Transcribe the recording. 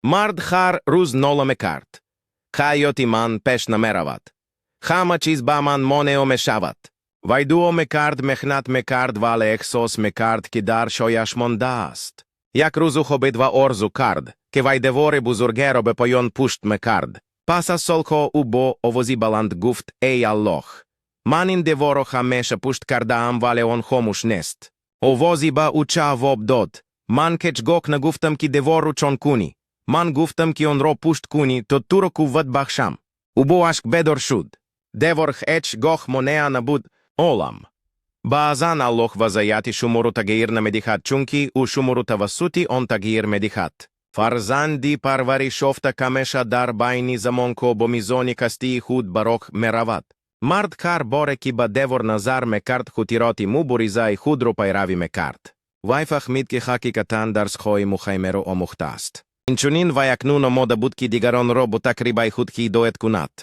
Мард ҳар рӯз нола мекард: «Ҳаёти ман пеш намеравад. Ҳама чиз ба ман монеъ мешавад». Вай дуо мекард, меҳнат мекард, вале эҳсос мекард, ки дар шояш мондааст. Як рӯз ӯ хобид ва орзу кард, ки вай девори бузургеро бе поён пушт мекард. Пас аз солҳо ӯ бо овози баланд гуфт: «Эй Аллоҳ! Ман ин деворро ҳамеша пушт кардаам, вале он хомӯш нест». Овозе ба ӯ ҷавоб дод: «Ман ҳеҷ гоҳ нагуфтам, ки деворро чун кунӣ. Ман гуфтам, ки онро пушт кунӣ, то туро қувват бахшам». Ӯ бо ашк бедор шуд. Девор ҳеҷ гоҳ монеа набуд. Олам. Баъзан Аллоҳ вазъияти шуморо тағйир намедиҳад, чунки ӯ шуморо тавассути он тағйир медиҳад. Фарзанди парваришёфта ҳамеша дар байни замонҳо бо мизони кастии худ ба роҳ меравад. Мард ҳар боре ки ба девор назар мекард, хотироти муборизаи худро пайравӣ мекард. Вай фаҳмид, ки ҳақиқатан дарсҳои муҳимеро омӯхтааст. Инчунин вай акнун омода буд, ки дигаронро бо таҷрибаи худ ҳидоят кунад.